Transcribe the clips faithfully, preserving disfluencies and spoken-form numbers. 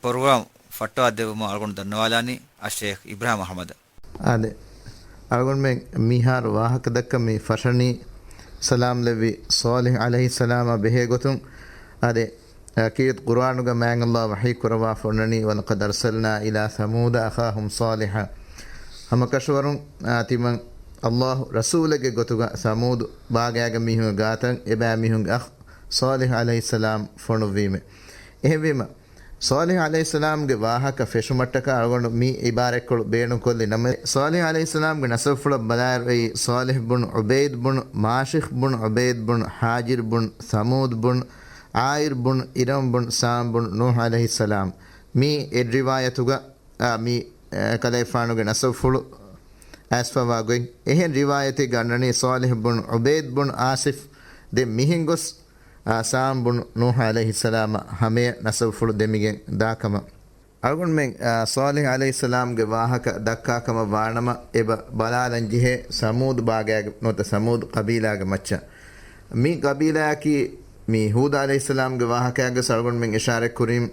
ޕްރޮގްރާމް ފައްޓަވާ ދެއްވުމަށް އަޅުގަނޑު ދަންނަވާލާނީ އައްޝޭޚް އިބްރާހިމް އަޙްމަދަށް. އާދެ، އަޅުގަނޑުމެން މިހާރު ވާހަކަ ދައްކަން މި ފަށަނީ ސަލާމް ލެއްވި ޞާލިޙް ޢަލައިހިއްސަލާމާ ބެހޭ ގޮތުން. އާދެ، އަ، ކީރިތި ޤުރުއާނުގަ މާތް ﷲ ވަޙީ ކުރައްވާފަ އޮންނަނީ، "وَلَقَدْ أَرْسَلْنَا إِلَىٰ ثَمُودَ أَخَاهُمْ صَالِحًا." ހަމަކަށަވަރުން، އާ، ތިމަން ﷲ ރަސޫލެއްގެ ގޮތުގަ ސަމޫދު ބާގާގެ މީހުންގެ ގާތަށް އެބައިމީހުންގެ އަޚް ޞާލިޙް ޢަލައިހިއްސަލާމް ފޮނުއްވީމެ. އެހެންވީމަ، ޞާލިޙް ޢަލައިހިއްސަލާމްގެ ވާހަކަ ފެށުމަށްޓަކާ އަޅުގަނޑު މި ޢިބާރަތްކޮޅު ބޭނުންކޮށްލި ނަމަ، ޞާލިޙް ޢަލައިހިއްސަލާމްގެ ނަސަބުފުޅަށް ބަލާއިރު، އެއީ ޞާލިޙް ބުނު ޢުބައިދު ބުނު މާޝިޚް ބުނު ޢުބައިދު ބުނު ހާޖިރު ބުނު ސަމޫދު ބުނު ޢާއިރު ބުނު އިރަމް ބުނު ސާމް ބުނު ނޫޙް ޢަލައިހިއްސަލާމް. މި އެއް ރިވާޔަތުގަ، އާ، މި، އެކަލޭގެފާނުގެ ނަސަބުފުޅު އައިސްފަވާ ގޮތް. އެހެން ރިވާޔަތެއްގަ އަންނަނީ ޞާލިޙް ބުނު ޢުބައިދު ބުނު އާޞިފް ދެން މިހެން ގޮސް، އާ، ސާމް ބުނު ނޫޙް ޢަލައިހިއްސަލާމަށް ހަމަޔަށް ނަސަބުފުޅު ދެމިގެން ދާކަމަށް. އަޅުގަނޑުމެން، އާ، ޞާލިޙް ޢަލައިހިއްސަލާމްގެ ވާހަކަ ދައްކާ ކަމަށް ވާނަމަ، އެބަ ބަލާލަން ޖެހޭ ސަމޫދު ބާގާގެ ނުވަތަ ސަމޫދު ޤަބީލާގެ މައްޗަށް. މި ޤަބީލާއަކީ މި ހޫދު ޢަލައިހިއްސަލާމްގެ ވާހަކައިގަސް އަޅުގަނޑުމެން އިޝާރަތް ކުރީމް،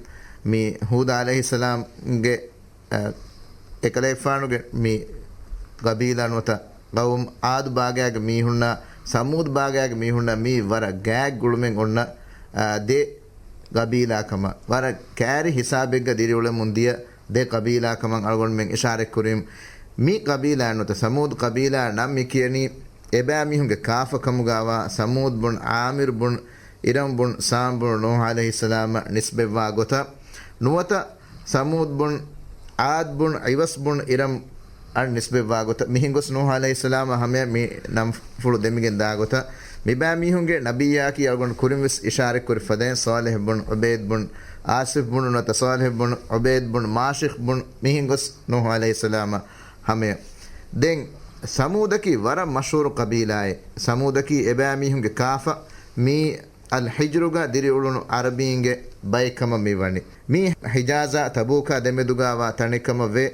މި ހޫދު ޢަލައިހިއްސަލާމްގެ އެކަލޭގެފާނުގެ މި ޤަބީލާ ނުވަތަ ޤައުމު ޢާދު ބާގާގެ މީހުންނާ ސަމޫދު ބާގާގެ މީހުންނާ މީ ވަރަށް ގާތް ގުޅުމެއް އޮންނަ، އާ، ދެ ޤަބީލާ ކަމަށް ވަރަށް ކައިރި ހިސާބެއްގަ ދިރިއުޅެމުން ދިޔަ ދެ ޤަބީލާ ކަމަށް އަޅުގަނޑުމެން އިޝާރަތް ކުރީމް. މި ޤަބީލާ ނުވަތަ ސަމޫދު ޤަބީލާ ނަން މި ކިޔަނީ އެބައިމީހުންގެ ކާފަ ކަމުގާވާ ސަމޫދު ބުން ޢާމިރު ބުން އިރަމް ބުން ސާމް ބުން ނޫޙް ޢަލައިހިއްސަލާމަށް ނިސްބަތްވާ ގޮތަށް ނުވަތަ ސަމޫދު ބުން ޢާދު ބުން ޢިވަސް ބުން އިރަމް އަށް ނިސްބަތްވާ ގޮތަށް މިހެން ގޮސް ނޫޙް ޢަލައިހިއްސަލާމަށް ހަމަޔަށް މި ނަންފުޅު ދެމިގެން ދާ ގޮތަށް މިބައިމީހުންގެ ނަބިއްޔާއަކީ އަޅުގަނޑު ކުރިން ވެސް އިޝާރަތް ކުރި ފަދައިން ޞާލިޙް ބުން ޢުބައިދު ބުން އާޞިފް ބުނު ނުވަތަ ޞާލިޙް ބުން ޢުބައިދު ބުން މާޝިޚް ބުން މިހެން ގޮސް ނޫޙް ޢަލައިހިއްސަލާމަށް ހަމަޔަށް. ދެން ސަމޫދަކީ ވަރަށް މަޝްހޫރު ޤަބީލާއެއް. ސަމޫދަކީ އެބައިމީހުންގެ ކާފަ މީ އަލް ޙިޖްރުގަ ދިރިއުޅުނު ޢަރަބީންގެ ބައެއް ކަމަށް މިވަނީ. މީ ޙިޖާޒާ ތަބޫކާ ދެމެދުގާވާ ތަނެއް ކަމަށް ވޭ.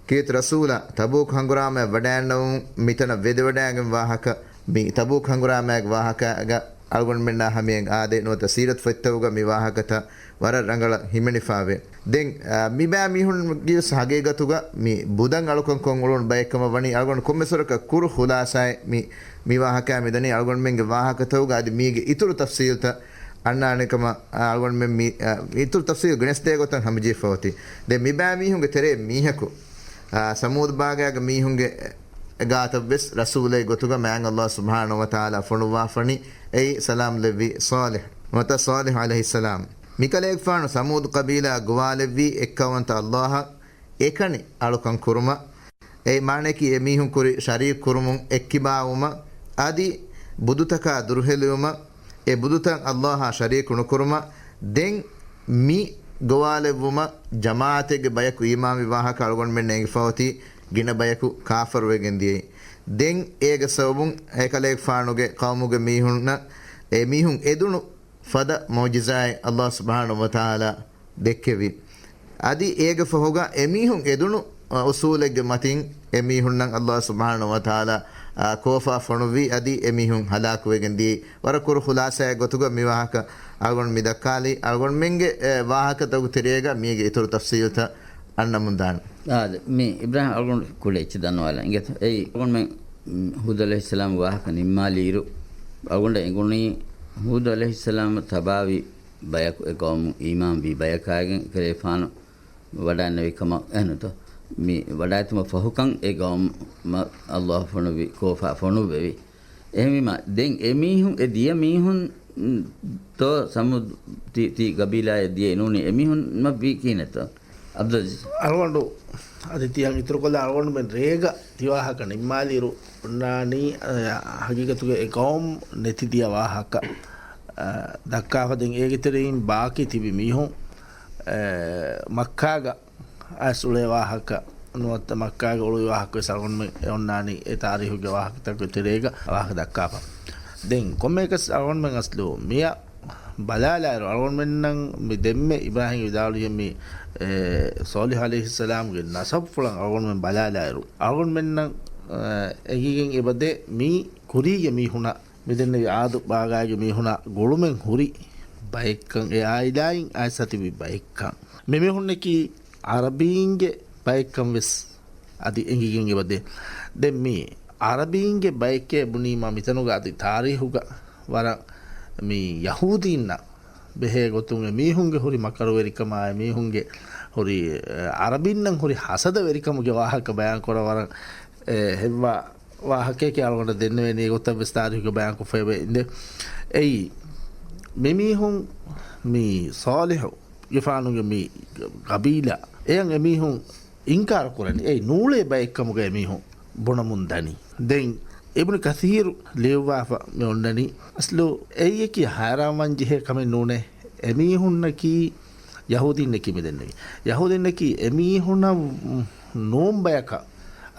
ކީރިތި ރަސޫލާ ތަބޫކު ހަނގުރާމައަށް ވަޑައިންނަވަމުން މިތަނަށް ވެދެވަޑައިގެން ވާހަކަ، މި ތަބޫކު ހަނގުރާމައިގެ ވާހަކައިގަ އަޅުގަނޑުމެންނާ ހަމަޔަށް އާދޭ ނުވަތަ ސީރަތު ފޮތްތަކުގަ މި ވާހަކަތައް ވަރަށް ރަނގަޅަށް ހިމެނިފާވޭ. ދެން، އާ، މިބައިމީހުންގެވެސް ހަގީގަތުގަ މި ބުދަން އަޅުކަން ކޮށް އުޅުނު ބައެއް ކަމަށް ވަނީ އަޅުގަނޑު ކޮންމެސްވަރަކަށް ކުރު ޚުލާސާއެއް މި، މި ވާހަކައި މިދަނީ އަޅުގަނޑުމެންގެ ވާހަކަތަކުގަ އަދި މީގެ އިތުރު ތަފްސީލްތައް އަންނާނެ ކަމަށް، އާ، އަޅުގަނޑުމެން މި، އާ، އިތުރު ތަފްސީލް ގެނެސްދޭ ގޮތަށް ހަމަޖެހިފަ އޮތީ. ދެން މިބައިމީހުންގެ ތެރޭ މީހަކު، އާ، ސަމޫދު ބާގާގެ މީހުންގެ ގާތަށްވެސް ރަސޫލެއް ގޮތުގަ މާތް ﷲ ސުބްޙާނަހޫ ވަތަޢާލާ ފޮނުއްވާފަނި އެއީ ސަލާމް ލެއްވި ޞާލިޙް ނުވަތަ ޞާލިޙް ޢަލައިހިއްސަލާމް. މިކަލޭގެފާނު ސަމޫދު ޤަބީލާ ގޮވާލެއްވީ އެއްކައުވަންތަ ﷲ އަށް އެކަނި އަޅުކަން ކުރުމަށް. އެ މާނައަކީ އެމީހުން ކުރި ޝަރީކް ކުރުމުން އެއްކިބާވުމަށް، އަދި ބުދުތަކާ ދުރުހެލިވުމަށް، އެ ބުދުތައް ﷲ އާ ޝަރީކު ނުކުރުމަށް. ދެން މި ގޮވާލެއްވުމަށް ޖަމާޢަތެއްގެ ބަޔަކު އީމާންވި ވާހަކަ އަޅުގަނޑުމެންނަށް އެނގިފަ އޮތީ، ގިނަ ބަޔަކު ކާފަރުވެގެން ދިޔައީ. ދެން އޭގެ ސަބަބުން އެކަލޭގެފާނުގެ ޤައުމުގެ މީހުންނަށް އެ މީހުން އެދުނު ފަދަ މުޢުޖިޒާއެއް ﷲ ސުބްޙާނަހޫ ވަތަޢާލާ ދެއްކެވި. އަދި އޭގެ ފަހުގަ އެމީހުން އެދުނު، އަ، އުޞޫލެއްގެ މަތިން އެމީހުންނަށް ﷲ ސުބްޙާނަހޫ ވަތަޢާލާ، އަ، ކޯފާ ފޮނުއްވި އަދި އެމީހުން ހަލާކުވެގެން ދިޔައީ. ވަރަށް ކުރު ޚުލާޞާއެއް ގޮތުގަ މި ވާހަކަ އަޅުގަނޑު މި ދައްކާލީ. އަޅުގަނޑުމެންގެ، އެ، ވާހަކަތަކުގެ ތެރޭގަ މީގެ އިތުރު ތަފްޞީލްތައް އަންނަމުން ދާނެ. އާދެ، މި އިބްރާހިމް އަޅުގަނޑު ކުޑަ އެއްޗެއް ދަންނަވާލަން އިނގޭތޯ. އެއީ އަޅުގަނޑުމެން ހޫދު ޢަލައިހިއްސަލާމް ވާހަކަ ނިންމާލިއިރު، އަޅުގަނޑަށް އެނގުނީ ހޫދު ޢަލައިހިއްސަލާމަށް ތަބާވި ބަޔަކު އެ ޤައުމު އީމާންވީ ބަޔަކާގެން ކަލޭފާނު ވަޑައިންނެވި ކަމަށް އެހެންތޯ؟ މި ވަޑައިތުމަށް ފަހުކަން އެ ޤައުމަށް ﷲ ފޮނުއްވި، ކޯފާ ފޮނުއްވެވި. އެހެންވީމަ، ދެން އެމީހުން، އެ ދިޔަ މީހުން، ތޯ ސަމޫދު ތި، ތި ޤަބީލާއެއް ދިޔައީ ނޫނީ އެމީހުން މަ ވީ ކިހިނެއްތޯ؟ ޢަބްދުލް ޢަޒީޒް. އަޅުގަނޑު އަދި ތިޔަން އިތުރުކޮށްލާ އަޅުގަނޑުމެން ރޭގަ ތިވާހަކަ ނިންމާލިއިރު އޮންނާނީ، އަ، ހަގީގަތުގަ އެ ޤައުމު ނެތި ދިޔަ ވާހަކަ، އަ، ދައްކާފަ ދެން އޭގެ ތެރެއިން ބާކީ ތިބި މީހުން، އަ، މައްކާގަ އައިސް އުޅޭ ވާހަކަ ނުވަތަ މައްކާގަ އުޅުއި ވާހަކަ ވެސް އަޅުގަނޑުމެން އެ އޮންނާނީ އެ ތާރީހުގެ ވާހަކަތަކުގެ ތެރޭގަ ވާހަކަ ދައްކާފަ. ދެން ކޮންމެއަކަސް އަޅުގަނޑުމެން އަސްލު މިޔަށް ބަލާލާއިރު، އަޅުގަނޑުމެންނަށް މި ދެންމެ އިބްރާހީމް ވިދާޅުވި މި، އެ، ޞާލިޙު ޢަލައިހިއްސަލާމްގެ ނަސަބުފުޅަށް އަޅުގަނޑުމެން ބަލާލާއިރު، އަޅުގަނޑުމެންނަށް، އެ، އެނގިގެން އެބަދޭ މީ ކުރީގެ މީހުނަށް، މިދެންނެވި ޢާދު ބާގާގެ މީހުނާ ގުޅުމެއް ހުރި ބައެއްކަން، އެ ޢާއިލާއިން އައިސް ތިބި ބައެއްކަން. މިމީހުންނަކީ އަރަބީންގެ ބައެއްކަން ވެސް އަދި އެނގިގެން އެބަދޭ. ދެން މި އަރަބީންގެ ބައެއްކޭ ބުނީމާ މިތަނުގަ އަދި ތާރީހުގަ ވަރަށް މި ޔަހޫދީންނަށް ބެހޭ ގޮތުން އެމީހުންގެ ހުރި މަކަރުވެރިކަމާ، އެމީހުންގެ ހުރި، އެ، އަރަބިންނަށް ހުރި ހަސަދަވެރިކަމުގެ ވާހަކަ ބަޔާން ކުރަން ވަރަށް، އެ، ހެއްވާ ވާހަކައެކޭ އަޅުގަނޑަށް ދެންނެވޭނީ. އެގޮތަށް ވެސް ތާރީހުގަ ބަޔާންކޮށްފައިވޭ އިނދެ. އެއީ، މިމީހުން މި ޞާލިޙު ގެފާނުގެ މި ޤަބީލާ، އެޔަށް އެމީހުން އިންކާރު ކުރަނީ. އެއީ ނޫޅޭ ބައެއްކަމުގަ އެމީހުން ބުނަމުން ދަނީ. ދެން އިބްނު ކަޘީރު ލިޔުއްވާފަ މި އޮންނަނީ، އަސްލު އެއީއަކީ ހައިރާންވާން ޖެހޭ ކަމެއް ނޫނޭ. އެމީހުންނަކީ ޔަހޫދީންނަކީ މި ދެންނެވީ. ޔަހޫދީންނަކީ އެމީހުނަށް ނޫން ބަޔަކަށް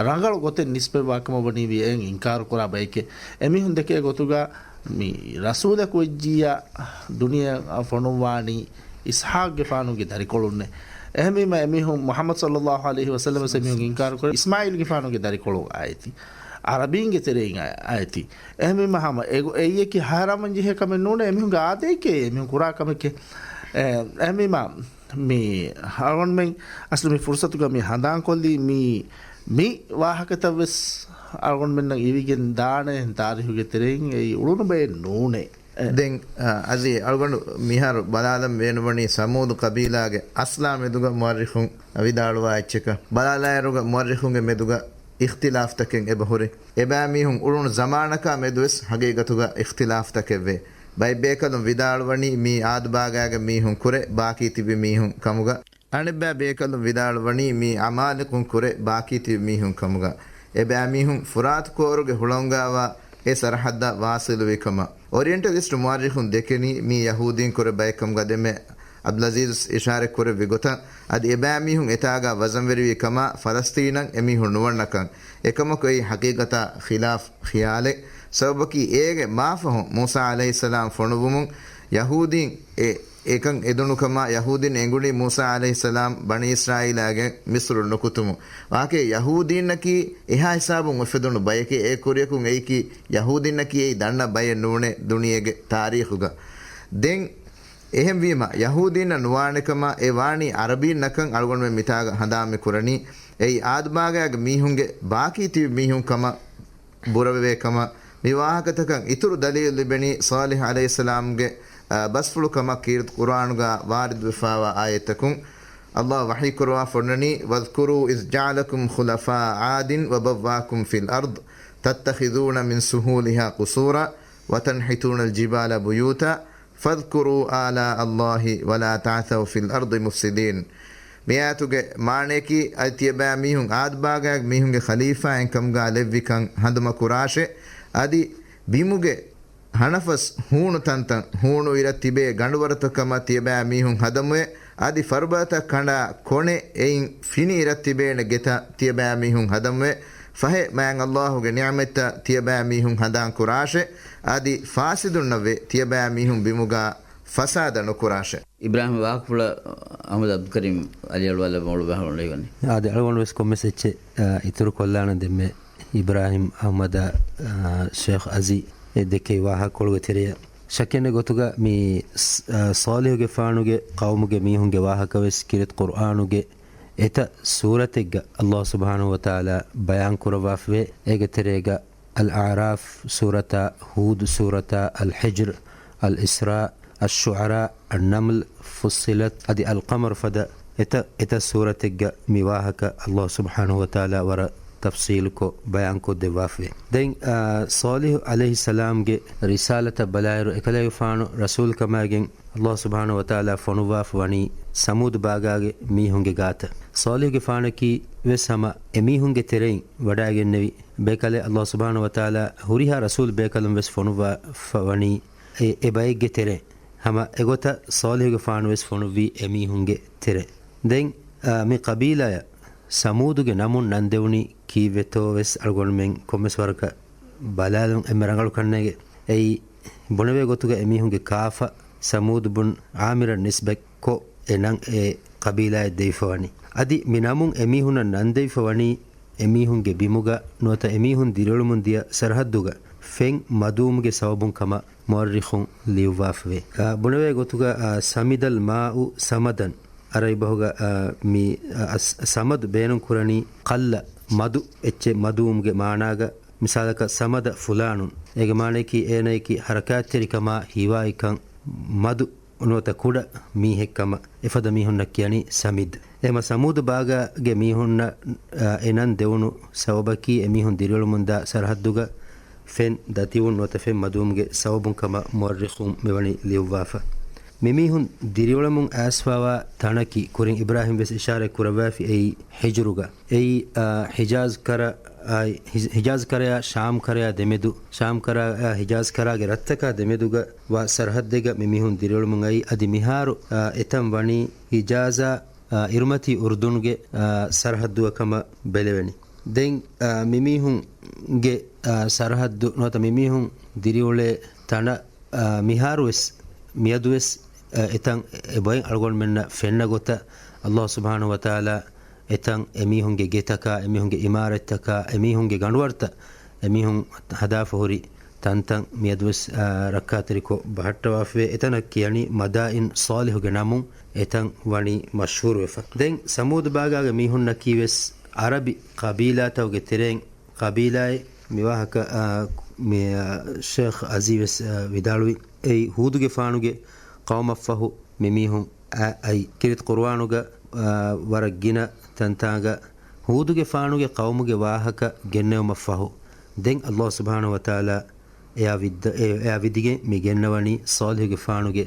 ރަނގަޅު ގޮތެއް ނިސްބަތްވާ ކަމަށް ވަނީ ވިޔައިން އިންކާރު ކުރާ ބައެކޭ. އެމީހުން ދެކޭ ގޮތުގަ މި ރަސޫލަކު ވެއްޖިއްޔާ ދުނިޔެއަށް ފޮނުއްވާނީ އިސްޙާޤްގެފާނުގެ ދަރިކޮޅުންނޭ. އެހެންވީމަ އެމީހުން މުޙައްމަދު ޞައްލައްލާހު ޢަލައިހި ވަސައްލަމަށް އެމީހުން އިންކާރު ކުރޭ އިސްމާޢީލްގެފާނުގެ ދަރިކޮޅު އާއެތި. ޢަރަބީންގެ ތެރެއިން އާ-، އާއެތި. އެހެންވީމަ ހަމަ އެގޮ-، އެއީއަކީ ހައިރާންވާން ޖެހޭ ކަމެއް ނޫނޭ. އެމީހުންގެ އާދައެކޭ އެމީހުން ކުރާ ކަމެކޭ. އެ، އެހެންވީމަ މި އަޅުގަނޑުމެން އަސްލު މި ފުރުޞަތުގަ މި ހަނދާންކޮށްލީ މި، މި ވާހަކަތައް ވެސް އަޅުގަނޑުމެންނަށް އިވިގެން ދާނެ ތާރީހުގެ ތެރެއިން އެއީ އުޅުނު ބައެއް ނޫނޭ. ދެން، އަ، އަޒީ އަޅުގަނޑު މިހާރު ބަލާލަން ބޭނުންވަނީ ސަމޫދު ޤަބީލާގެ އަސްލާ މެދުގަ މުއައްރިޚުން ވިދާޅުވާ އެއްޗަކަށް. ބަލާލާއިރުގަ މުއައްރިޚުންގެ މެދުގަ އިޚްތިލާފްތަކެއް އެބަހުރި. އެބައިމީހުން އުޅުނު ޒަމާނަކާ މެދުވެސް ހަގީގަތުގަ އިޚްތިލާފްތަކެއްވޭ. ބައެއް ބޭކަލުން ވިދާޅުވަނީ މީ އާދު ބާގާގެ މީހުން ކުރެ ބާކީ ތިބި މީހުން ކަމުގަ. އަނެއްބައި ބޭކަލުން ވިދާޅުވަނީ މީ ޢަމާލިޤުން ކުރެ ބާކީ ތިބި މީހުން ކަމުގަ. އެބައިމީހުން ފުރާތު ކޯރުގެ ހުޅަނގާވާ އެ ސަރަޙައްދަށް ވާޞިލުވި ކަމަށް. އޮރިއެންޓަލިސްޓް މުއައްރިޚުން ދެކެނީ މީ ޔަހޫދީން ކުރެ ބައެއް ކަމުގަ. ދެންމެ އަބްދުލްއަޒީޒް އިޝާރަތް ކުރެއްވި ގޮތަށް އަދި އެބައިމީހުން އެތާގަ ވަޒަންވެރިވި ކަމަށް ފަލަސްޠީނަށް އެމީހުން ނުވަންނަކަން. އެކަމަކު އެއީ ޙަޤީޤަތާ ޚިލާފް ޚިޔާލެއް. ސަބަބަކީ އޭގެ މާފަހުން މޫސާ ޢަލައިހިއްސަލާމް ފޮނުއްވުމުން ޔަހޫދީން އެ އެކަން އެދުނުކަމަށް ޔަހޫދީން އެނގުނީ މޫސާ ޢަލައިހިއްސަލާމް ބަނީ އިސްރާއީލާގެން މިޞްރު ނުކުތުމުން. ވާކޭ ޔަހޫދީންނަކީ އެހާ ހިސާބުން އުފެދުނު ބަޔެކޭ. އެ ކުރިޔަކުން އެއީކީ ޔަހޫދީންނަކީ އެއީ ދަންނަ ބައެއް ނޫނޭ ދުނިޔޭގެ ތާރީޚުގަ. ދެން އެހެންވީމަ، ޔަހޫދީންނަށް ނުވާނެކަމަށް އެ ވާނީ ޢަރަބީންނަކަން އަޅުގަނޑުމެން މިތާގަ ހަނދާން މި ކުރަނީ. އެއީ އާދު ބާގާގެ މީހުންގެ ބާކީ ތިބި މީހުން ކަމަށް ބުރަވެވޭ ކަމަށް. މި ވާހަކަތަކަށް އިތުރު ދަލީލު ލިބެނީ ޞާލިޙު ޢަލައިހިއްސަލާމްގެ، އަ، ބަސްފުޅު ކަމަށް ކީރިތި ޤުރުއާނުގަ ވާރިދުވެފާވާ އާޔަތްތަކުން. ﷲ ވަޙީ ކުރަވާ ފޮންނަނީ، "واذكروا إذ جعلكم خلفاء عاد وبوأكم في الأرض تتخذون من سهولها قصورا وتنحتون الجبال بيوتا فاذكروا آلاء الله ولا تعثوا في الأرض مفسدين." މި އާޔަތުގެ މާނަޔަކީ، އަދި ތިޔަބައިމީހުން އާދު ބާގާގެ މީހުންގެ ޚަލީފާއިން ކަމުގަ ލެއްވިކަން ހަނދުމަ ކުރާށޭ. އަދި ބިމުގެ ހަނަފަސް ހޫނު ތަންތަން ހޫނު އިރަށް ތިބޭ ގަނޑުވަރަތަކަށް ކަމަށް ތިޔަބައިމީހުން ހަދަމުވެ، އަދި ފަރުބަދަތައް ކަނޑާ ކޮނެ އެއިން ފިނި އިރަށް ތިބޭނެ ގެތައް ތިޔަބައިމީހުން ހަދަމުވެ، ފަހެ މާތް ﷲ ގެ ނިޢުމަތްތައް ތިޔަބައިމީހުން ހަނދާން ކުރާށޭ، އަދި ފާސިދުންނަށްވެ ތިޔަބައިމީހުން ބިމުގަ ފަސާދަ ނުކުރާށޭ. އިބްރާހިމް ވާހަކަފުޅަށް އަޙްމަދު ޢަބްދުލްކަރީމް އަލީ އަޅުވާލަށް މޮޅު ބަހައްޓަން ލެވިވަނީ. އާދެ، އަޅުގަނޑު ވެސް ކޮންމެސް އެއްޗެއް، އާ، އިތުރު ކޮށްލާނަން ދެންމެ އިބްރާހިމް އަޙްމަދާ، އާ، ޝޭޚް އަޒީ އެ ދެކެވި ވާހަކަކޮޅުގެ ތެރެއަށް. ޝައްކެއް ނެތް ގޮތުގަ މި ސް-، އާ، ޞާލިޙުގެފާނުގެ ޤައުމުގެ މީހުންގެ ވާހަކަ ވެސް ކީރިތި ޤުރުއާނުގެ އެތައް ސޫރަތެއްގަ ﷲ ސުބްޙާނަހޫ ވަތަޢާލާ ބަޔާން ކުރައްވާފަވޭ. އޭގެ ތެރޭގަ އަލްއަޢުރާފް ސޫރަތާ، ހޫދު ސޫރަތާ، އަލްޙިޖްރު، އަލްއިސްރާ، އައްޝުޢަރާ، އައްނަމްލް، ފުއްޞިލަތް އަދި އަލްޤަމަރު ފަދަ އެތައް، އެތައް ސޫރަތެއްގަ މި ވާހަކަ ﷲ ސުބްޙާނަހޫ ވަތަޢާލާ ވަރަށް ތަފްޞީލުކޮށް ބަޔާންކޮށްދެއްވާފަވޭ. ދެން، އާ، ޞާލިޙު ޢަލައިހިއްސަލާމްގެ ރިސާލަތަށް ބަލާއިރު، އެކަލޭގެފާނު ރަސޫލުކަމާގެން ﷲ ސުބްޙާނަހޫ ވަތަޢާލާ ފޮނުއްވާފަ ވަނީ ސަމޫދު ބާގާގެ މީހުންގެ ގާތަށް. ޞާލިޙުގެފާނަކީ ވެސް ހަމަ އެމީހުންގެ ތެރެއިން ވަޑައިގެންނެވި ބޭކަލެއް. ﷲ ސުބްޙާނަހޫ ވަތަޢާލާ ހުރިހާ ރަސޫލު ބޭކަލުން ވެސް ފޮނުއްވާފަ ވަނީ އެ، އެ ބައެއްގެ ތެރެއިން. ހަމަ އެގޮތަށް ޞާލިޙުގެފާނު ވެސް ފޮނުއްވީ އެމީހުންގެ ތެރެއިން. ދެން، އާ، މި ޤަބީލާޔަށް ސަމޫދުގެ ނަމުން ނަންދެވުނީ ކީއްވެތޯ ވެސް އަޅުގަނޑުމެން ކޮންމެސް ވަރަކަށް ބަލާލުން އެންމެ ރަނގަޅު ކަންނޭނގެ. އެއީ ބުނެވޭ ގޮތުގަ އެމީހުންގެ ކާފަ ސަމޫދު ބުން ޢާމިރަށް ނިސްބަތްކޮށް އެ ނަން އެ ޤަބީލާޔަށް ދެވިފަ ވަނީ. އަދި މި ނަމުން އެމީހުންނަށް ނަންދެވިފަ ވަނީ އެމީހުންގެ ބިމުގަ ނުވަތަ އެމީހުން ދިރިއުޅެމުން ދިޔަ ސަރަޙައްދުގަ ފެން މަދުވުމުގެ ސަބަބުން ކަމަށް މުއައްރިޚުން ލިޔުއްވާފަވޭ. އާ، ބުނެވޭ ގޮތުގަ، އާ، ސަމިދަލް މާއު ސަމަދަން، އަރަބި ބަހުގަ، އާ، މި، އާ، ސަމަދު ބޭނުން ކުރަނީ ކައްލަ މަދު އެއްޗެއް މަދުވުމުގެ މާނާގަ، މިސާލަކަށް ސަމަދަ ފުލާނުން. އޭގެ މާނަޔަކީ އޭނަޔަކީ ހަރަކާތްތެރިކަމާ ހީވާއިކަން މަދު ނުވަތަ ކުޑަ މީހެއްކަމަށް އެފަދަ މީހުންނަށް ކިޔަނީ ސަމިދް. އެހެމަ ސަމޫދު ބާގާގެ މީހުންނަށް، އާ، އެ ނަން ދެވުނު ސަބަބަކީ އެމީހުން ދިރިއުޅެމުންދާ ސަރަހައްދުގަ ފެން ދަތިވުން ނުވަތަ ފެން މަދުވުމުގެ ސަބަބުން ކަމަށް މުއައްރިޚުން މިވަނީ ލިޔުއްވާފަ. މިމީހުން ދިރިއުޅެމުން އައިސްފަވާ ތަނަކީ ކުރިން އިބްރާހިމް ވެސް އިޝާރަތް ކުރައްވާފި އެއީ ހިޖުރުގަ. އެއީ، އާ، ހިޖާޒް ކަރަ، އާ، ހި-، ހިޖާޒް ކަރަޔާ ޝާމް ކަރަޔާ ދެމެދު، ޝާމް ކަރައާ ހިޖާޒް ކަރާގެ ރަށްތަކާ ދެމެދުގަ ވާ ސަރަހައްދެއްގަ މި މީހުން ދިރިއުޅެމުން އައީ. އަދި މިހާރު، އާ، އެތަން ވަނީ ހިޖާޒާ، އާ، އިރުމަތީ އުރުދުނުގެ، އާ، ސަރަހައްދުއަކަމަށް ބެލެވެނީ. ދެން، އާ، މިމީހުންގެ، އާ، ސަރަހައްދު ނުވަތަ މިމީހުން ދިރިއުޅޭ ތަނަށް، އާ، މިހާރުވެސް، މިއަދުވެސް، އާ، އެތަން އެބައިން އަޅުގަނޑުމެންނަށް ފެންނަ ގޮތަށް ﷲ ސުބްޙާނަހޫ ވަތަޢާލާ އެތަން އެމީހުންގެ ގެތަކާ، އެމީހުންގެ އިމާރަތްތަކާ، އެމީހުންގެ ގަނޑުވަރުތައް، އެމީހުން ހަދާފަ ހުރި ތަންތަން މިއަދުވެސް، އާ، ރައްކާތެރިކޮށް ބަހައްޓަވާފަވޭ. އެތަނަށް ކިޔަނީ މަދާއިން ޞާލިޙުގެ ނަމުން އެތަން ވަނީ މަޝްހޫރުވެފަ. ދެން ސަމޫދު ބާގާގެ މީހުންނަކީވެސް އަރަބި ޤަބީލާތަކުގެ ތެރެއިން ޤަބީލާއެއް. މި ވާހަކަ، އާ، މި، އާ، ޝޭޚް އަޒީ ވެސް، އާ، ވިދާޅުވި. އެއީ ހޫދުގެފާނުގެ ޤައުމަށްފަހު މި މީހުން އަ-، އައި. ކީރިތި ޤުރުއާނުގަ، އާ، ވަރަށް ގިނަ ތަންތާނގަ ހޫދުގެފާނުގެ ޤައުމުގެ ވާހަކަ ގެންނެވުމަށްފަހު، ދެން ﷲ ސުބްޙާނަހޫ ވަތަޢާލާ އެއާ ވިއްދަ-، އެ-، އެއާ ވިދިގެން މި ގެންނަވަނީ ޞާލިޙުގެފާނުގެ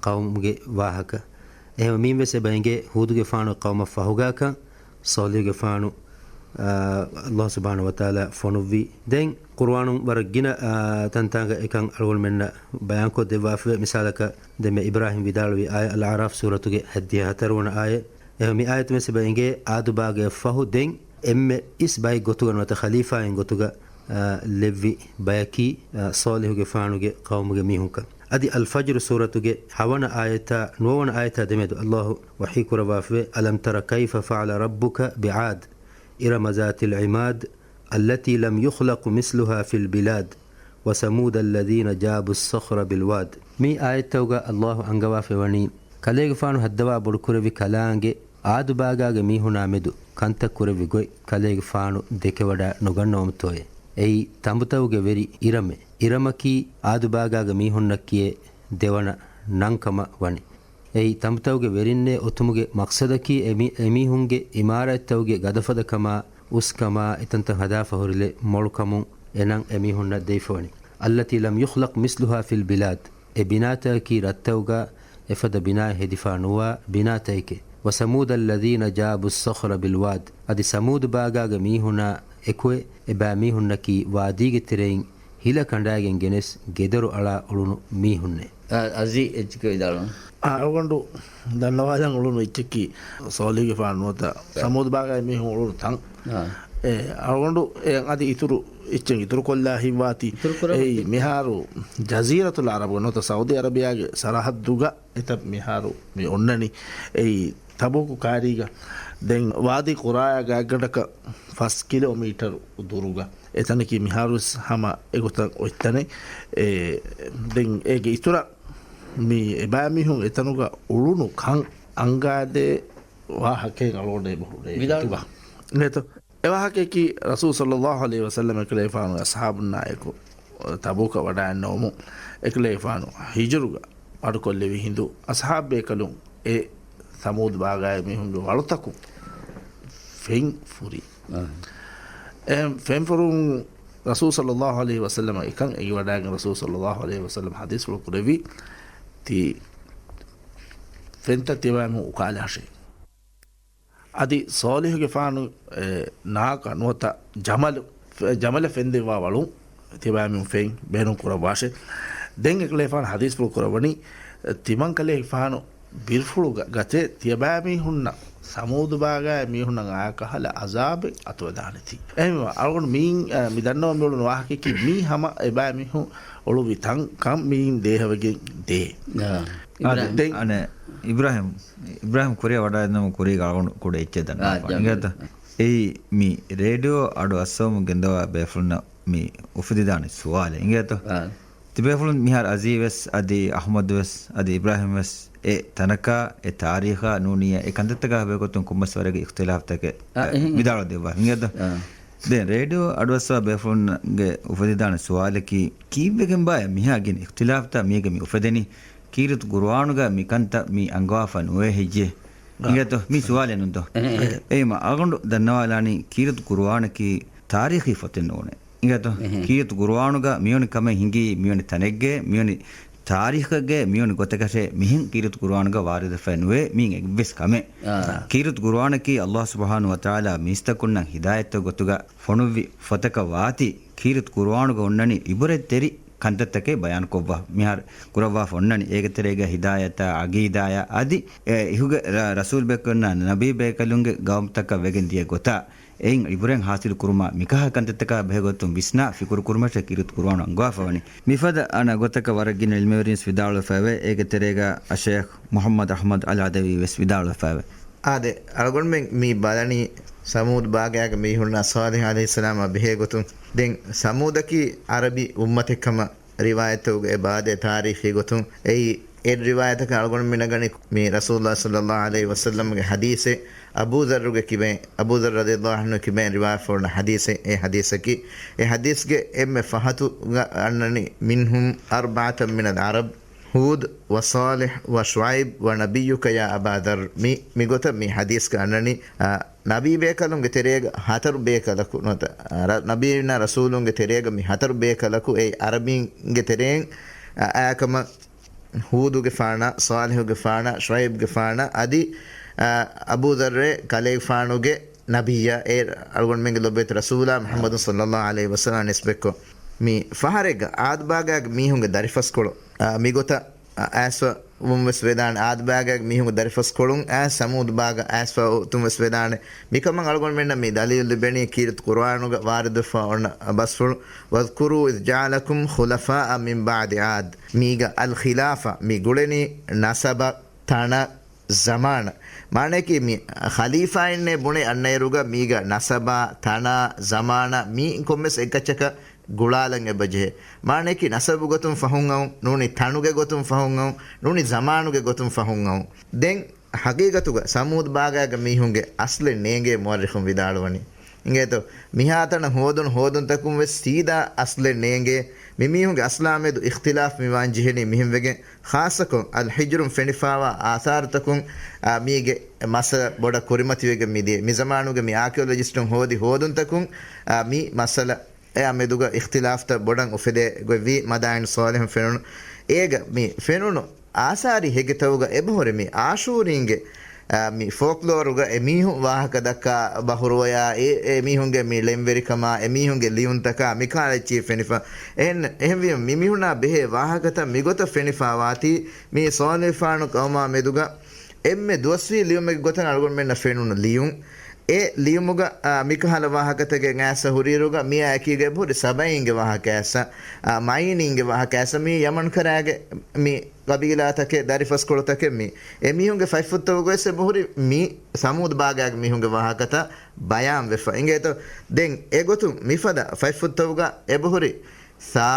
ޤައުމުގެ ވާހަކަ. އެހެން މީންވެސް އެބަ އެނގޭ ހޫދުގެފާނު ޤައުމަށް ފަހުގާކަން، ޞާލިޙުގެފާނު، އާ، ﷲ ސުބްޙާނަހޫ ވަތަޢާލާ ފޮނުއްވި. ދެން ޤުރުއާނުން ވަރަށް ގިނަ، އާ، ތަންތާނގަ އެކަން އަޅުގަނޑުމެންނަށް ބަޔާންކޮށް ދެއްވާފަވޭ. މިސާލަކަށް ދެންމެ އިބްރާހިމް ވިދާޅުވި އާޔަތް އަލްއަޢްރާފް ސޫރަތުގެ ހައްދިހަ ހަތަރުވަނަ އާޔަތް. އެ މި އާޔަތު ވެސް އެބަ އެނގޭ އާދު ބާގައަށް ފަހު ދެން އެންމެ އިސް ބައެއް ގޮތުގަ ނުވަތަ ޚަލީފާއެއް ގޮތުގަ، އާ، ލެއްވި ބަޔަކީ، އާ، ޞާލިޙުގެފާނުގެ ޤައުމުގެ މީހުންކަން. އަދި އަލްފަޖްރު ސޫރަތުގެ ހަވަނަ އާޔަތާ ނުވަވަނަ އާޔަތާ ދެމެދު ﷲ ވަޙީ ކުރައްވާފަވޭ، ألم تر كيف فعل ربك بعاد إرم ذات العماد التي لم يخلق مثلها في البلاد وثمود الذين جابوا الصخر بالواد. މި އާޔަތްތަކުގަ ﷲ އަންގަވާފައިވަނީ، ކަލޭގެފާނު ހައްދަވާ ބޮޑުކުރެއްވި ކަލާނގެ އާދު ބާގާގެ މީހުނާ މެދު ކަންތައް ކުރެއްވި ގޮތް ކަލޭގެފާނު ދެކެވަޑައި ނުގަންނަވަމުތޯއޭ. އެއީ ތަނބުތަކުގެ ވެރި އިރަމޭ. އިރަމަކީ އާދު ބާގާގެ މީހުންނަށް ކިޔޭ ދެވަނަ ނަންކަމަށް ވަނީ. އެއީ ތަނބުތަކުގެ ވެރިންނޭ އޮތުމުގެ މަޤްޞަދަކީ އެމީ-، އެމީހުންގެ އިމާރާތްތަކުގެ ގަދަފަދަކަމާ، އުސްކަމާ، އެތަންތަން ހަދާފަ ހުރިލެއް މޮޅުކަމުން އެ ނަން އެމީހުންނަށް ދެވިފަވަނީ. التي لم يخلق مثلها في البلاد. އެ ބިނާތަކަކީ ރަށްތަކުގަ އެފަދަ ބިނާއެއް ހެދިފަ ނުވާ ބިނާތަކެކޭ. وثمود الذين جابوا الصخر بالواد. އަދި ސަމޫދު ބާގާގެ މީހުނާ އެކުއެ އެބައިމީހުންނަކީ ވާދީގެ ތެރެއިން ހިލަ ކަނޑައިގެން ގެނެސް ގެދޮރު އަޅާ އުޅުނު މީހުންނޭ. އަ-، އަޒީ އެއްޗެކޭ ވިދާޅުވަން. އަޅުގަނޑު ދަންނަވާލަން އުޅުނު އެއްޗަކީ، ޞާލިޙުގެފާނު ނުވަތަ ސަމޫދު ބާގާގެ މީހުން އުޅުނު ތަން. އާ. އެ، އަޅުގަނޑު އެ އަދި އިތުރު އެއްޗެއް އިތުރުކޮށްލާ ހިތްވާތީ، އިތުރު ކުރަމުން އެއީ ތި- މިހާރު ޖަޒީރަތުލް އަރަބުގަ ނުވަތަ ސައުދީ އަރަބިޔާގެ ސަރަހައްދުގަ އެތައް މިހާރު މި އޮންނަނީ. އެއީ ތަބޫކު ކާރީގަ ދެން ވާދީ ޤުރާއާ ގާތްގަނޑަކަށް ފަސް ކިލޯމީޓަރު ދުރުގަ. އެތަނަކީ މިހާރުވެސް ހަމަ އެގޮތަށް އޮތްތަނެއް. އެ، ދެން އޭގެ އިތުރަށް މި އެބައިމީހުން އެތަނުގަ އުޅުނު ކަން އަންގާދޭ ވާހަކައެއް އަޅުގަނޑު އެބަހުރޭ ވިދާޅު. ގޮތުގަ. ނޭތޯ؟ އެވާހަކަޔަކީ ރަސޫލު ޞައްލައްލާހު ޢަލައިހި ވަސައްލަމަ އެކަލޭގެފާނު އަޞްޙާބުންނާއެކު ތަބޫކަށް ވަޑައިންނެވުމުން އެކަލޭގެފާނު ހިޖުރުގަ މަޑުކޮށްލެވި ހިނދު އަޞްޙާބުބޭކަލުން އެ ސަމޫދު ބާގާއި މީހުންގެ ވަޅުތަކުން ފެން ފުރި. އާ. އެ ފެން ފުރުން ރަސޫލު ޞައްލައްލާހު ޢަލައިހި ވަސައްލަމަ އެކަން އެނގިވަޑައިގެން ރަސޫލު ޞައްލައްލާހު ޢަލައިހި ވަސައްލަމަ ޙަދީޘްފުޅު ކުރެއްވި ތި ފެންތައް ތިބާމީހުން އުކާލާށޭ. އަދި ޞާލިޙުގެފާނު، އެ، ނާކަ ނުވަތަ ޖަމަލު، ޖަމަލަށް ފެންދެއްވާ ވަޅުން ތިބާމީހުން ފެން ބޭނުން ކުރައްވާށޭ. ދެން އެކަލޭގެފާނު ޙަދީޘްފުޅު ކުރައްވަނީ، ތިމަންކަލޭގެފާނު ބިރުފުޅު ގަ-، ގަތޭ ތިޔަބައިމީހުންނަށް ސަމޫދު ބާގާއި މީހުންނަށް އާ ކަހަލަ ޢަޒާބެއް އަތުވެދާނެތީ. އެހެންވީމަ، އަޅުގަނޑު މީން، އަ، މި ދަންނަވަން މިއުޅުނު ވާހަކަޔަކީ މީ ހަމަ އެބައިމީހުން އުޅުއްވި ތަން ކަން މީން ދޭހަވެގެން ދޭ. އާ. އާ، އިބްރާހިމް. ދެން އަނެއް އިބްރާހިމް ކުރިއަށް ވަޑައިގަންނަވަން ކުރީގަ އަޅުގަނޑު ކުޑަ އެއްޗެއް ދަންނަވާފަ. އާ، އިނގޭތަ؟ އެއީ މި ރޭޑިއޯ އަޑު އައްސަވަމުން ގެންދަވާ ބޭފުޅުންނަށް މި އުފެދިދާނެ ސުވާލެއް. އިނގޭތަ؟ އާ. ތިބޭފުޅުން މިހާރު އަޒީ ވެސް އަދި އަޙްމަދު ވެސް އަދި އިބްރާހިމް ވެސް އެ ތަނަކާ، އެ ތާރީޚާ ނޫނީ، އެ ކަންތައްތަކާ ބެހޭގޮތުން ކޮންމެސް ވަރެއްގެ އިޚްތިލާފްތަކެއް، އާ، އެ، އެހެން. ވިދާޅުވެދެއްވާ. އިނގޭތޯ؟ އާ. ދެން ރޭޑިއޯ އަޑުއައްސަވާ ބޭފުޅުންގެ އުފެދިދާނެ ސުވާލަކީ، ކީއްވެގެންބާއޭ މިހާ ގިނަ އިޚްތިލާފްތައް މީގަ މި އުފެދެނީ؟ ކީރިތު ޤުރުއާނުގަ މި ކަންތައް މި އަންގަވާފަ ނުވޭ ހެއްޔޭ؟ އާ. އިނގޭތޯ؟ މީ ސުވާލެއް ނޫންތޯ؟ އެހެން، އެހެން. އެއީމަ އަޅުގަނޑު ދަންނަވާލާނީ ކީރިތު ޤުރުއާނަކީ ތާރީޚީ ފޮތެއް ނޫނޭ. އިނގޭތޯ؟ އެހެން. ކީރިތު ޤުރުއާނުގަ މިވަނި ކަމެއް ހިނގީ، މިވަނި ތަނެއްގެ، މިވަނި ތާރީޚެއްގެ، މިވަނި ގޮތަކަށޭ މިހެން ކީރިތު ޤުރުއާނުގަ ވާރިދުވެފައި ނުވޭ މީން އެއްވެސް ކަމެއް. އާ. ކީރިތު ޤުރުއާނަކީ ﷲ ސުބްޙާނަހޫ ވަތަޢާލާ މީސްތަކުންނަށް ހިދާޔަތްތައް ގޮތުގަ ފޮނުއްވި ފޮތަކަށް ވާތީ، ކީރިތު ޤުރުއާނުގަ އޮންނަނީ އިބުރަތްތެރި ކަންތައްތަކެއް ބަޔާންކޮށްވާ، މިހާރު ކުރައްވާފަ އޮންނަނީ. އޭގެ ތެރޭގަ ހިދާޔަތާ، ޢަޤީދާޔާ އަދި އެ އިހުގެ ރަ-، ރަސޫލް ބޭކަލުންނާ ނަބީ ބޭކަލުންގެ ގައުމުތަކަށް ވެގެން ދިޔަ ގޮތާ، އެއިން ޢިބުރަތް ޙާޞިލު ކުރުމާ، މިކަހަލަ ކަންތައްތަކާ ބެހޭގޮތުން ވިސްނާ ފިކުރު ކުރުމަށޭ ކީރިތު ޤުރުއާނު އަންގަވާފަ ވަނީ. މިފަދަ އަންނަ ގޮތަކަށް ވަރަށް ގިނަ ޢިލްމުވެރިން ވެސް ވިދާޅުވެފައެވެ. އޭގެ ތެރޭގަ އައްޝައިޚް މުޙައްމަދު އަޙްމަދު އަލް ޢަދަވީ ވެސް ވިދާޅުވެފައެވެ. އާދެ، އަޅުގަނޑުމެން މި ބަލަނީ ސަމޫދު ބާގާގަ މީހުންނާ ޞާލިޙު ޢަލައިހިއްސަލާމާ ބެހޭ ގޮތުން. ދެން ސަމޫދަކީ ޢަރަބި އުއްމަތެއް ކަމަށް ރިވާޔަތްތަކުގަ އެބައާދޭ. ތާރީޚީ ގޮތުން އެއީ، އެއް ރިވާޔަތަކަށް އަޅުގަނޑުމެން ނަގަނީ މި ރަސޫލުﷲ ޞައްލައްލާހު ޢަލައިހި ވަސައްލަމްގެ ޙަދީޘެއް، އަބޫ ޛައްރުގެ ކިބައިން، އަބޫ ޛައްރު ރަޟިޔައްލާހު ޢަންހު ކިބައިން ރިވާޔަތްފުޅުން ޙަދީޘެއް. އެ ޙަދީޘަކީ، އެ ޙަދީޘްގެ އެންމެ ފަހަތުގަ އަންނަނީ، "މިންހުމް އަރްބަޢަތަން މިނަލް ޢަރަބް، ހޫދު ވަ ޞާލިޙު ވަ ޝުޢައިބު ވަ ނަބިއްޔުކަ ޔާ އަބާ ޛައްރު." މި، މިގޮތަށް މި ޙަދީޘްގަ އަންނަނީ، އާ، ނަބީ ބޭކަލުންގެ ތެރޭގަ ހަތަރު ބޭކަލަކު ނުވަތަ، އާ، ރަ-، ނަބީންނާ ރަސޫލުންގެ ތެރޭގަ މި ހަތަރު ބޭކަލަކު އެ ޢަރަބީންގެ ތެރެއިން، އާ، އާކަމަށް ހޫދުގެފާނާ، ޞާލިޙުގެފާނާ، ޝުޢައިބުގެފާނާ، އަދި، އާ، އަބޫ ޛައްރޭ ކަލޭގެފާނުގެ ނަބިއްޔާ، އެ އަޅުގަނޑުމެންގެ ލޮބުވެތި ރަސޫލާ މުޙައްމަދު ޞައްލައްލާހު ޢަލައިހި ވަސައްލަމަށް ނިސްބަތްކޮށް، މި ފަހަރެއްގަ ޢާދު ބާގާގެ މީހުންގެ ދަރިފަސްކޮޅު، އާ، މިގޮތަށް، އާ، އައިސްފަ ވުން ވެސް ވެދާނެ. ޢާދު ބާގާގެ މީހުންގެ ދަރިފަސްކޮޅުން އައިސް ސަމޫދު ބާގަށް އައިސްފަ އޮތުން ވެސް ވެދާނެ. މިކަމަށް އަޅުގަނޑުމެންނަށް މި ދަލީލު ލިބެނީ ކީރިތި ޤުރުއާނުގަ ވާރިދުވެފަ އޮންނަ ބަސްފުޅު، "واذكروا إذ جعلكم خلفاء من بعد عاد." މީގަ އަލް ޚިލާފާ މި ގުޅެނީ ނަސަބަށް، ތަނަށް، ޒަމާނަށް. މާނައަކީ މި ޚަލީފާއިންނޭ ބުނެ އަންނައިރުގަ މީގަ ނަސަބާ، ތަނާ، ޒަމާނާ މީ ކޮންމެސް އެއްގައްޗަކަށް ގުޅާލަން އެބަޖެހޭ. މާނައަކީ ނަސަބު ގޮތުން ފަހުން އައުން ނޫނީ، ތަނުގެ ގޮތުން ފަހުން އައުން ނޫނީ، ޒަމާނުގެ ގޮތުން ފަހުން އައުން. ދެން ޙަޤީޤަތުގަ ސަމޫދު ބާގާގެ މީހުންގެ އަސްލެއް ނޭނގޭ މުއައްރިޚުން ވިދާޅުވަނީ. އިނގޭތޯ؟ މިހާތަނަށް ހޯދުނު ހޯދުންތަކުން ވެސް ސީދާ އަސްލެއް ނޭނގޭ. މި މީހުންގެ އަސްލާމެދު އިޚްތިލާފް މިވާން ޖެހެނީ މިހެން ވެގެން. ޚާއްޞަކޮށް އަލް ޙިޖްރުން ފެނިފާވާ އާސާރުތަކުން، އާ، މީގެ މައްސަލަ ބޮޑަށް ކުރިމަތިވެގެން މިދިޔަ. މި ޒަމާނުގެ މި އާކިއޮލޮޖިސްޓުން ހޯދި ހޯދުންތަކުން، އާ، މި މައްސަލަ އެއާ މެދުގަ އިޚްތިލާފްތައް ބޮޑަށް އުފެދޭ ގޮތްވީ މަދާއިން ޞާލިޙުން ފެނުނު. އޭގަ މި ފެނުނު އާސާރީ ހެގިތަކުގަ އެބަހުރި މި އާޝޫރީންގެ، އާ، މި ފޯކްލޯރުގަ އެމީހުން ވާހަކަ ދައްކާ ބަހުރުވަޔާ، އެ، އެމީހުންގެ މި ޅެންވެރިކަމާ، އެމީހުންގެ ލިޔުންތަކާ މިކާލެއްޗީ ފެނިފަ. އެހެން، އެހެންވީމަ މި މީހުންނާ ބެހޭ ވާހަކަތައް މިގޮތަށް ފެނިފާވާތީ، މި ޞާލިޙުފާނު ޤައުމާ މެދުގަ އެންމެ ދުވަސްވީ ލިޔުމެއްގެ ގޮތަށް އަޅުގަނޑުމެންނަށް ފެނުނު ލިޔުން. އެ ލިޔުމުގަ، އާ، މިކަހަލަ ވާހަކަތަކެއް އައިސް ހުރިއިރުގަ މިއާ އެކީގަ އެބަހުރި ސަބައީންގެ ވާހަކަ އައިސް، އާ، މައިނީންގެ ވާހަކަ އައިސް، މި ޔަމަން ކަރާގެ މި ޤަބީލާތަކެއް، ދަރިފަސްކޮޅުތަކެއް މި. އެ މީހުންގެ ފަތްފުށްތަކުގަވެސް އެބަހުރި މި ސަމޫދު ބާގާގެ މީހުންގެ ވާހަކަތައް ބަޔާންވެފަ. އިނގޭތޯ؟ ދެން އެގޮތުން މިފަދަ ފަތްފުށްތަކުގަ އެބަހުރި ސާ،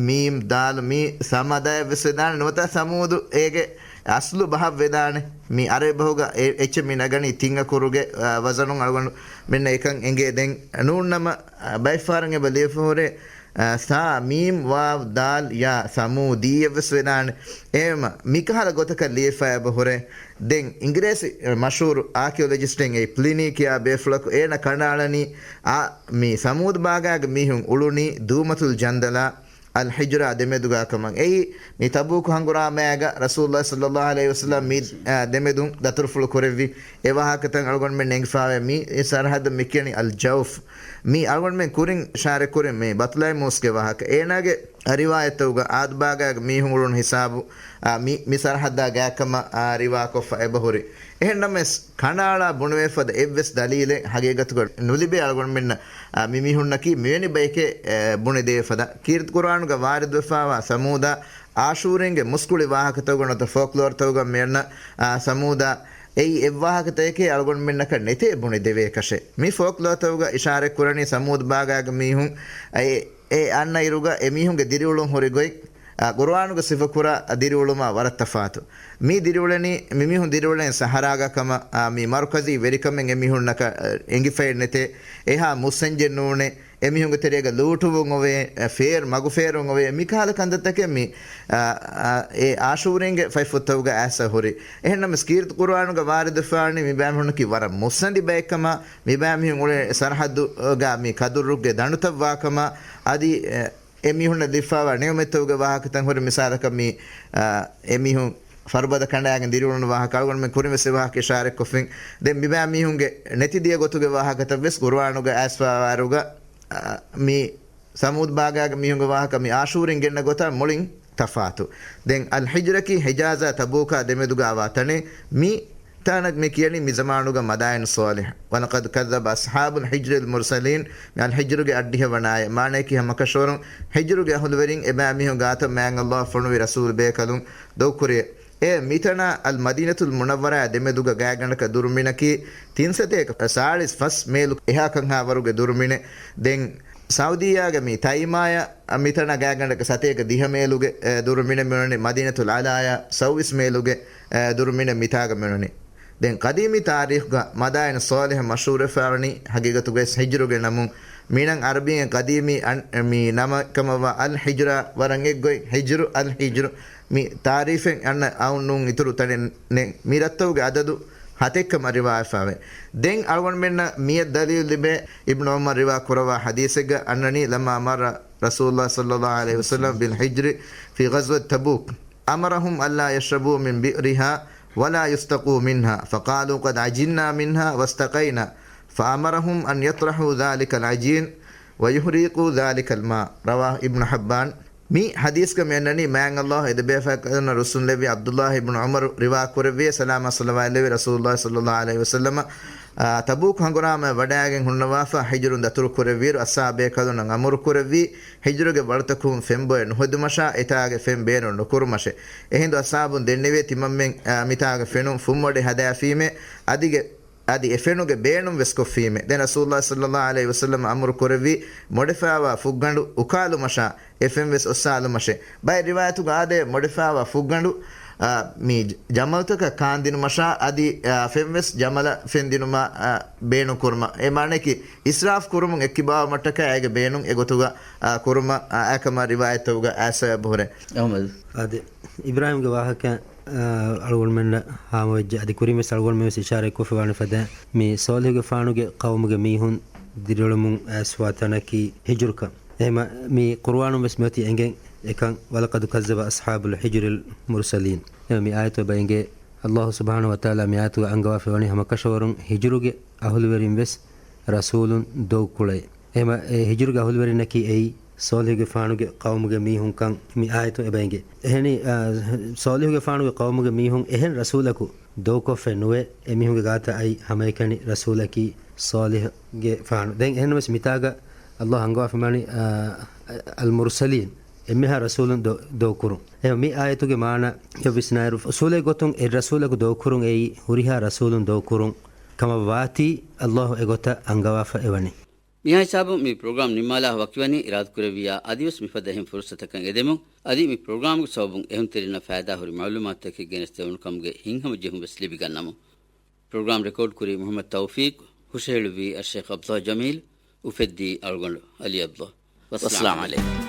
މީމް، ދާލު، މީ ސަމަދައަށް ވެސް ވެދާނެ ނުވަތަ ސަމޫދު އޭގެ އަސްލު ބަހަށް ވެދާނެ. މި އަރަބި ބަހުގަ އެ-، އެއްޗެއް މި ނަގަނީ ތިން އަކުރުގެ، އާ، ވަޒަނުން އަޅުގަނޑުމެންނަށް އެކަން އެނގޭ. ދެން ނޫން ނަމަ، އާ، ބައެއް ފަހަރަށް އެބަ ލިޔެފަ ހުރޭ، އާ، ސާ، މީމް، ވާވް، ދާލް، ޔާ، ސަމޫދީއެއް ވެސް ވެދާނެ. އެހެންވީމަ މިކަހަލަ ގޮތަކަށް ލިޔެފަ އެބަ ހުރޭ. ދެން އިނގިރޭސި މަޝްހޫރު އާކިއޮލޮޖިސްޓެއް އެ ޕްލިނީ ކިޔާ ބޭފުޅަކު އޭނަ ކަނޑައަޅަނީ، އާ، މި ސަމޫދު ބާގާގެ މީހުން އުޅުނީ ދޫމަތުލް ޖަންދަލާ، އަލް ޙިޖްރާ ދެމެދުގާ ކަމަށް. އެއީ، މި ތަބޫކު ހަނގުރާމައިގަ ރަސޫލުﷲ ޞައްލައްލާހު ޢަލައިހި ވަސައްލަމް މި، އާ، ދެމެދުން ދަތުރުފުޅު ކުރެއްވި އެ ވާހަކަތައް އަޅުގަނޑުމެން އެނގިފާވޭ. މި ސަރަހައްދަށް މި ކިޔަނީ އަލް ޖައުފް. މި އަޅުގަނޑުމެން ކުރިން އިޝާރަތް ކުރިން މި ބަޠުލައިމޫސްގެ ވާހަކަ. އޭނާގެ ރިވާޔަތްތަކުގަ އާދު ބާގާގެ މީހުން އުޅުނު ހިސާބު، އާ، މި، މި ސަރަހައްދާ ގާތްކަމަށް، އާ، ރިވާކޮށްފަ އެބަހުރި. އެހެންނަމަވެސް، ކަނޑައަޅާ ބުނެވޭ ފަދަ އެއްވެސް ދަލީލެއް ހަގީގަތުގަ ނުލިބޭ އަޅުގަނޑުމެންނަށް، އާ، މި މީހުންނަކީ މިވެނި ބަޔެކޭ، އެ، ބުނެދޭ ފަދަ. ކީރިތި ޤުރުއާނުގަ ވާރިދުވެފާވާ ސަމޫދާ، އާޝޫރީންގެ މުސްކުޅި ވާހަކަތަކުގަ ނުވަތަ ފޯކްލޯރްތަކުގަ މިއަންނަ، އާ، ސަމޫދާ، އެއީ އެއްވާހަކަތަކެކޭ އަޅުގަނޑުމެންނަކަށް ނެތޭ ބުނެދެވޭކަށެއް. މި ފޯކްލޯތަކުގަ އިޝާރަތްކުރަނީ ސަމޫދު ބާގާގެ މީހުން، އެ، އެ އަންނައިރުގަ އެމީހުންގެ ދިރިއުޅުން ހުރި ގޮތް، އާ، ޤުރުއާނުގަ ސިފަކުރާ ދިރިއުޅުމާ ވަރަށް ތަފާތު. މި ދިރިއުޅެނީ މިމީހުން ދިރިއުޅެނީ ސަހަރާގަ ކަމަށް، އާ، މި މަރުކަޒީ ވެރިކަމެއް އެމީހުންނަކަށް، އާ، އެނގިފައެއް ނެތޭ. އެހާ މުއްސަންޖެއް ނޫނޭ. އެމީހުންގެ ތެރޭގަ ލޫޓުވުން އޮވޭ، އެ، ފޭރު، މަގުފޭރުން އޮވޭ، މިކަހަލަ ކަންތައްތަކެއް މި، އާ، އާ، އެ އާޝޫރީންގެ ފަތްފުށްތަކުގަ އައިސް ހުރި. އެހެންނަމަވެސް ކީރިތި ޤުރުއާނުގަ ވާރިދުވެފަވާނީ މި ބައިމީހުންނަކީ ވަރަށް މުއްސަނދި ބައެއްކަމަށް، މި ބައިމީހުން އުޅޭ ސަރަހައްދުގަ މި ކަދުރުގެ ދަނޑުތައް ވާކަމަށް، އަދި، އެ، އެމީހުންނަށް ލިބިފައިވާ ނިޢުމަތްތަކުގެ ވާހަކަތައް ހުރި މިސާލަކަށް މި، އާ، އެމީހުން ފަރުބަދަ ކަނޑާގެން ދިރިއުޅުނު ވާހަކަ އަޅުގަނޑުމެން ކުރިން ވެސް އެ ވާހަކަ އިޝާރަތްކޮށްފިން. ދެން މިބައިމީހުންގެ ނެތި ދިޔަ ގޮތުގެ ވާހަކަތައް ވެސް ޤުރުއާނުގަ އައިސްފައިވާއިރުގަ، އާ، މި ސަމޫދު ބާގާގެ މީހުންގެ ވާހަކަ މި އާޝޫރީން ގެންނަ ގޮތާ މުޅިން ތަފާތު. ދެން އަލް ހިޖްރަކީ ހިޖާޒާ ތަބޫކާ ދެމެދުގަ އަވާ ތަނެއް. މި ތަނަށް މި ކިޔަނީ މި ޒަމާނުގަ މަދާއިނު ޞާލިޙް. ވަލަޤަދް ކައްޛަބަ އަޞްޙާބުލް ހިޖްރިލް މުރްސަލީން. މި އަލް ހިޖްރުގެ އައްޑިހަ ވަނަ އާޔަތް. މާނަޔަކީ ހަމަކަށަވަރުން ހިޖްރުގެ އަހުލުވެރިން އެބައިމީހުން ގާތަށް މާތް ﷲ ފޮނުވި ރަސޫލު ބޭކަލުން ދޮގުކުރި. އެ މިތަނާ އަލް މަދީނަތުލް މުނައްވަރާ ދެމެދުގަ ގާތްގަނޑަކަށް ދުރުމިނަކީ ތިން ސަތޭކަ ސާޅީސް ފަސް މޭލު އެހާ ކަންހާ ވަރުގެ ދުރުމިނެއް. ދެން ސައުދީއާގެ މި ތައިމާޔަށް މިތަނާ ގާތްގަނޑަކަށް ސަތޭކަ ދިހަ މޭލުގެ، އެ، ދުރުމިނެއް މިއޮންނަނީ. މަދީނަތުލް އަލާޔާ ސައުވީސް މޭލުގެ، އެ، ދުރުމިނެއް މިތާގަ މިއޮންނަނީ. ދެން ޤަދީމީ ތާރީޚްގަ މަދާއިނު ޞާލިޙް މަޝްހޫރުވެފަވަނީ ހަގީގަތުގައި ހިޖްރުގެ ނަމުން. މީނަން ޢަރަބީން ޤަދީމީ އަން-، މި ނަމަކަމަށްވާ އަލް ހިޖްރާ ވަރަށް އެއްގޮތް ހިޖްރު، އަލް ހިޖްރު. މި ތާރީފެއް އަންނަ އައުން ނޫން އިތުރު ތަނެއް ނެތް. މި ރަށްތަކުގެ އަދަދު ހަތެއްކަމަށް ރިވާވެފަވޭ. ދެން އަޅުގަނޑުމެންނަށް މިއަށް ދަލީލު ލިބޭ އިބްނު ޢުމަރު ރިވާ ކުރައްވާ ޙަދީޘެއްގަ އަންނަނީ، لما مر رسول الله صلى الله عليه وسلم بالحجر في غزوة تبوك أمرهم ألا يشربوا من بئرها ولا يستقوا منها فقالوا قد عجنا منها واستقينا فأمرهم أن يطرحوا ذلك العجين ويهريقوا ذلك الماء. رواه ابن حبان. މި ޙަދީޘްގަ މި އަންނަނީ މާތް ﷲ އެދެބޭފާކަލުންނަށް ރުއްސުންލެއްވި ޢަބްދުﷲ އިބްނު ޢުމަރު ރިވާ ކުރެއްވި، ސަލާމާ ޞަލަވާތްލެއްވި ރަސޫލުﷲ ޞައްލަﷲ ޢަލައިހި ވަސައްލަމަ، އާ، ތަބޫކު ހަނގުރާމައަށް ވަޑައިގެން ހުންނަވާފަ ހިޖުރުން ދަތުރު ކުރެއްވިއިރު އަޞްޙާބޭކަލުންނަށް އަމުރު ކުރެއްވީ، ހިޖުރުގެ ވަޅުތަކުން ފެންބޮއެ ނުހެދުމަށާ، އެތާގެ ފެން ބޭނުން ނުކުރުމަށެ. އެހިނދު އަޞްޙާބުން ދެންނެވި ތިމަންމެން، އާ، މިތާގެ ފެނުން ފުންވަޑި ހަދާފީމޭ، އަދިގެ އަދި އެ ފެނުގެ ބޭނުން ވެސް ކޮށްފީމޭ. ދެން ރަސޫލުﷲ ޞައްލަﷲ ޢަލައިހި ވަސައްލަމަ އަމުރު ކުރެއްވީ، މޮޑެފައިވާ ފުއްގަނޑު އުކާލުމަށާ، އެ ފެން ވެސް އޮއްސާލުމަށެ. ބައެއް ރިވާޔަތުގަ އާދޭ، މޮޑެފައިވާ ފުއްގަނޑު، އާ، މި ޖަމަލުތަކަށް ކާންދިނުމަށާ، އަދި، އާ، ފެން ވެސް ޖަމަލަށް ފެންދިނުމަށް، އާ، ބޭނުން ކުރުމަށް. އެ މާނަޔަކީ، އިސްރާފް ކުރުމުން އެއްކިބާވުމަށްޓަކައި އޭގެ ބޭނުން އެގޮތުގަ، އާ، ކުރުމަށް، އާ، އާކަމާ ރިވާޔަތްތަކުގަ އައިސްފައި އެބަހުރޭ. އަހުމަދު. އާދެ، އިބްރާހިމްގެ ވާހަކަ، އާ، އަޅުގަނޑުމެންނަށް ހާމަވެއްޖެ. އަދި ކުރިން ވެސް އަޅުގަނޑުމެން ވެސް އިޝާރަތް ކޮށްފަވާނެ ފަދަ މި ޞާލިޙުގެފާނުގެ ޤައުމުގެ މީހުން ދިރިއުޅެމުން އައިސްފަވާ ތަނަކީ ހިޖުރުކަން. އެހެމަ މި ޤުރުއާނުން ވެސް މިއޮތީ އެނގެން އެކަން، وَلَقَدْ كَذَّبَ أَصْحَابُ الْحِجْرِ الْمُرْسَلِينَ. އެ މި އާޔަތު އެބަ އެނގޭ، ﷲ ސުބްޙާނަހޫ ވަތަޢާލާ މި އާޔަތުގަ އަންގަވާފައިވަނީ ހަމަކަށަވަރުން ހިޖުރުގެ އަހުލުވެރިން ވެސް ރަސޫލުން ދޮގުކުޅައި. އެހެމަ އެ ހިޖުރުގެ އަހުލުވެރިންނަކީ އެއީ ޞާލިޙުގެފާނުގެ ޤައުމުގެ މީހުންކަން މި އާޔަތު އެބަ އެނގޭ. އެހެނީ، އާ، ޞާލިޙުގެފާނުގެ ޤައުމުގެ މީހުން އެހެން ރަސޫލަކު ދޮގުކޮށްފައެއް ނުވޭ. އެމީހުންގެ ގާތަށް އައި ހަމައެކަނި ރަސޫލަކީ ޞާލިޙުގެފާނު. ދެން އެހެންނަމަވެސް މިތާގަ ﷲ އަންގަވާފައިވަނީ، އާ، އަލްމުރްސަލީން، އެންމެހާ ރަސޫލުން ދޮ-، ދޮގުކުރުން. އެ މި އާޔަތުގެ މާނަ ވިސްނާއިރު، އުޞޫލެއް ގޮތުން އެއް ރަސޫލަކު ދޮގުކުރުން އެއީ ހުރިހާ ރަސޫލުން ދޮގުކުރުން ކަމަށް ވާތީ، ﷲ އެގޮތަށް އަންގަވާފަ އެވަނީ. މިހާ ހިސާބުން މި ޕްރޮގްރާމް ނިންމާލާ ވަކިވަނީ. އިރާދަކުރެއްވިއްޔާ އަދިވެސް މިފަދަ އެހެން ފުރުސަތަކަށް އެދެމުން، އަދި މި ޕްރޮގްރާމްގެ ސަބަބުން އެހުންތެރިންނަށް ފައިދާހުރި މަޢުލޫމާތުތަކެއް ގެނެސްދެވުނު ކަމުގެ ހިތްހަމަޖެހުން ވެސް ލިބިގަންނަމުން. ޕްރޮގްރާމް ރެކޯޑް ކުރީ މުޙައްމަދު ތައުފީޤް، ހުށަހެޅުއްވީ އައްޝޭޚް ޢަބްދުﷲ ޖަމީލް، އުފެއްދީ އަޅުގަނޑު ޢަލީ ޢަބްދުﷲ. ވައްސަލާމް ޢަލައިކުމް.